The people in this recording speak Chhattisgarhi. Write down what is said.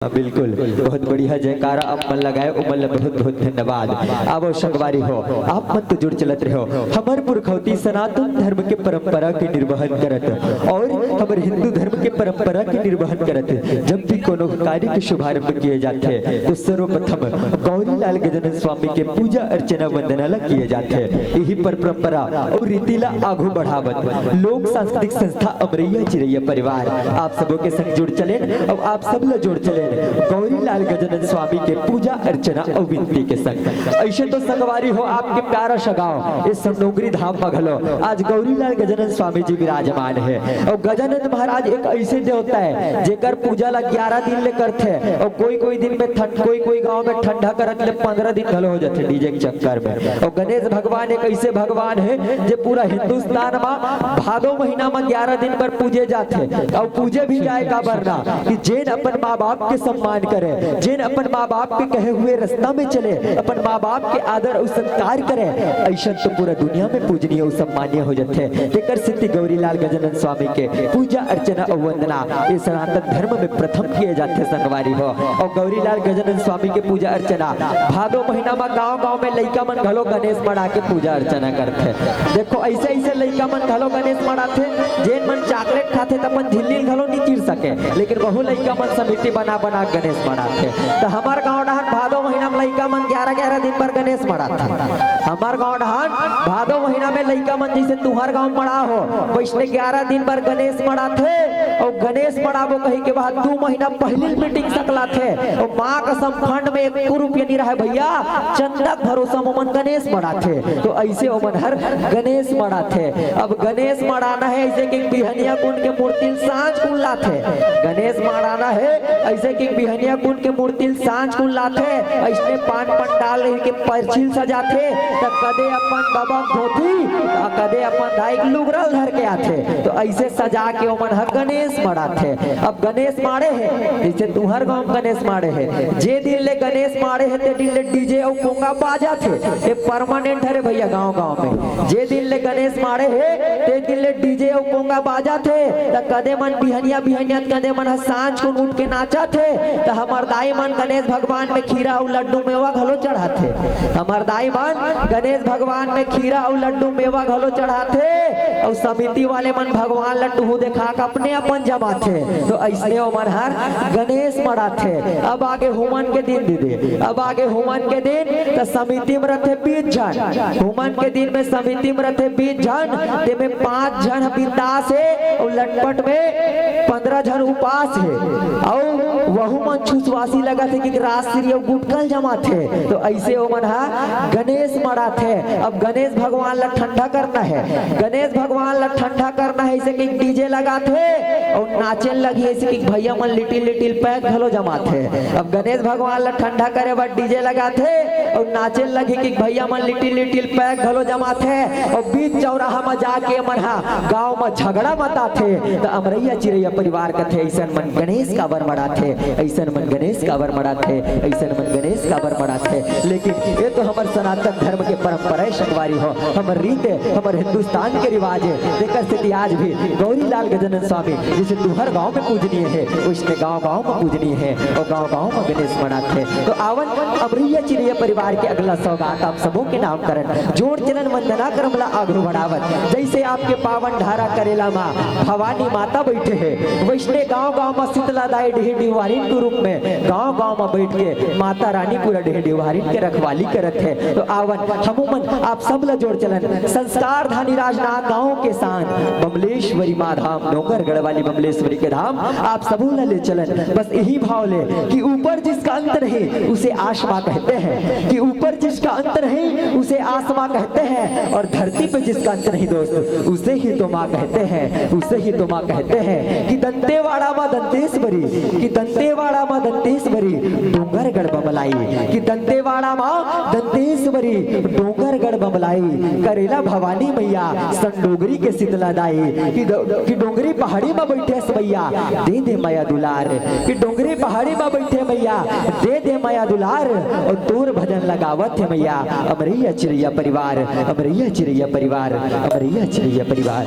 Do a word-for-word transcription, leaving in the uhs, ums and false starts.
हाँ, बिल्कुल, बहुत बढ़िया जयकारा आप मन लगाए, उमन ला बहुत बहुत धन्यवाद। आवो संगवारी हो, आप मन तो जुड़ चलत रहो, हमर पुरखौती सनातन धर्म के परंपरा के निर्वहन करत और हमर हिंदू धर्म के परंपरा के निर्वहन करत, जब भी कोनो कार्य के शुभारंभ किए जाथे तो सर्वप्रथम गौरी लाल गजानन स्वामी के पूजा अर्चना वंदना ला किए जाथे। यही पर परंपरा और रीति ला आगू बढ़ावत लोक सांस्कृतिक संस्था अमरैया चिरैया परिवार आप सबो के संग जुड़ चलेन और आप सब ला जोड़ चलेन गौरी लाल गजानन स्वामी के पूजा अर्चना और विनती के संग। ऐसे तो संगवारी हो, आपके प्यारा सगांव इस संडोंगरी धाम में घलो आज गौरी लाल गजानन स्वामी जी विराजमान है। और गजानंद महाराज एक ऐसे देवता है जेकर पूजा ला ग्यारह दिन ले करथे और कोई कोई दिन में ठंड, कोई कोई गांव में ठंडा करत ले पंद्रह दिन घलो हो जाथे डीजे के चक्कर में। और गणेश भगवान एक ऐसे भगवान है जे पूरा हिंदुस्तान में भादो महीना में ग्यारह दिन पर पूजे जाथे। और पूजे भी जाए काबर ना कि जेन अपन माँ बाप के सम्मान करे, जेन अपन माँ बाप के कहे हुए रास्ता में चले, अपन माँ बाप के आदर और सत्कार करे, ऐसन तो पूरा दुनिया में पूजनीय और सम्मानीय हो जाथे। तेकर सेती गौरी लाल गजानन स्वामी के पूजा अर्चना और वंदना ये सनातन धर्म में प्रथम किए जाथे संगवारी हो। और गौरी लाल गजानन स्वामी के पूजा अर्चना भादो महीना में गांव गांव में लइका मन घलो गणेश मड़ा के पूजा अर्चना करथे। देखो, ऐसे ऐसे लइका मन घलो गणेश मड़ाथे, जेन मन चॉकलेट खाथे त अपन झिल्ली घलो नी चीर सके, लेकिन वहू लइका मन समिति बना बना गणेश मड़ाथे। त हमर गांव डहन भादो महीना में लइका मन ग्यारह ग्यारह दिन बर गणेश मड़ाथे। हमर गांव डहन भादो महीना में लइका मन जैसे तुहर गांव मड़ा हो, वैसने ग्यारह दिन बर गणेश मड़ाथे। और गणेश मड़ाबो कही के बाद दू महीना पहले मीटिंग सकलाथे। और माँ कसम फंड में एको रुपया नहीं रहे भैया, चंदा के भरोसा में मन गणेश मड़ाथे। तो ऐसे ओमन हर गणेश मड़ाथे। अब गणेश मड़ाना है ऐसे कि बिहनिया कुन के मूर्ति ल सांझ कुन लाथे। गणेश मड़ाना है ऐसे कि बिहनिया कुन के मूर्ति ल सांझ कुन लाथे। ऐसने पान पंडाल रही के परछी ल सजाथे, त कदे अपन बबा के धोती, त कदे अपन दाई के लुगरा ल धर के आथे। तो ऐसे सजा के ओमन ह गणेश मड़ाथे। अब गणेश माड़े हे, जैसे तुहर गांव में गणेश माड़े हे, जे दिन ले गणेश माड़े हे, ते दिन ले डीजे अउ पोंगा बाजाथे। ये परमानेंट हरे भैया गांव गांव में। जे दिन ले गणेश माड़े हे, ते दिन ले डीजे अउ पोंगा बाजाथे। त कदे मन बिहनिया बिहनिया, त कदे मन ह सांझ कुन उठ के नाचाथे। त हमर दाई मन गणेश भगवान में खीरा अउ लड्डू मेवा घलो चढ़ाथे। हमर दाई मन गणेश भगवान में खीरा अउ लड्डू मेवा घलो चढ़ाथे। अउ समिति वाले मन भगवान ल टुहू देखा के अपने अपन जमाथे। तो अइसने ओमन हर गणेश मड़ाथे। अब आगे हुमन के दिन दीदी, अब आगे हुमन के दिन त समिति में रथे बीस झन। हुमन के दिन में समिति में रथे बीस झन, तेमे पांच झन ह बिंदास हे अउ लटपट में पंद्रह झन उपास हे। अउ वहू मन छुसवासी लगत हे कि राजश्री अउ गुटकल जमाथे। तो अइसे ओमन ह गणेश मड़ाथे। अब गणेश भगवान ला ठंडा करना हे, गणेश भगवान ला ठंडा करना हे, अइसे कि डीजे लगाथे अउ नाचे लगही, अइसे कि भैया मन लिटिल लिटिल पैक घलो जमाथे। अब गणेश भगवान ला ठंडा करे बर डीजे लगाथे अउ नाचे लगही कि भैया मन लिटिल लिटिल पैक घलो जमाथे। अउ बीच चौराहा म जाके मन ह गांव म झगड़ा मताथे, त अमरैया चिरैया परिवार कथे, "अइसन मन गणेश काबर मड़ाथे, अइसन मन गणेश काबर मड़ाथे, अइसन मन गणेश काबर मड़ाथे।" लेकिन ये तो हमर सनातन धर्म के परंपरा हे संगवारी हो, हमर रीत हे, हमर हिंदुस्तान के रिवाज हे। तेकर सेती आज भी गौरी लाल गजानन स्वामी जइसे तुहर गांव में पूजनीय हे, वइसने गांव गांव में पूजनीय हे अउ गांव गांव में गणेश मड़ाथे। तो आवन अमरैया चिरैया परिवार के अगला सौगात आप समूह के नामकरण जोड़ चलन वंदना क्रम ला आगू बढ़ावत, जइसे आपके पावन ढारा करेला माँ भवानी माता बइठे हे, वइसने गांव गांव में शीतला दाई डिही डिहवारिन के रूप में गांव गांव में बइठ के माता रानी पूरा डिही डिहवारिन के रखवाली करत हे। तो आवन हमू मन आप सब ला जोड़ चलन संस्कार धानी राजनांदगांव के शान बमलेश्वरी माँ धाम, डोंगरगढ़ वाली बमलेश्वरी के धाम आप सबो ला ले चलन। बस यही भाव ले कि ऊपर जिसका अंत नहीं उसे आसमां कहते हैं, कि ऊपर जिसका अंत नहीं उसे आसमां कहते हैं, और धरती पे जिसका अंत नहीं दोस्त उसे ही तो माँ कहते हैं, उसे ही तो माँ कहते हैं। कि दंतेवाड़ा माँ दंतेश्वरी, कि दंतेवाड़ा माँ दंतेश्वरी, डोंगरगढ़ बमलाई, कि दंतेवाड़ा माँ दंतेश्वरी, डोंगरगढ़ बमलाई, करेला भवानी मैया संडोगरी के शीतला दाई, कि द-, कि डोंगरी पहाड़ी में बइठे हस मैया, दे दे मया दुलार, कि डोंगरी पहाड़ी में बइठे मैया, दे दे मया दुलार, अउ तोर भजन लगावत हे मैया, अमरैया चिरैया परिवार, अमरैया चिरैया परिवार, अमरैया चिरैया परिवार।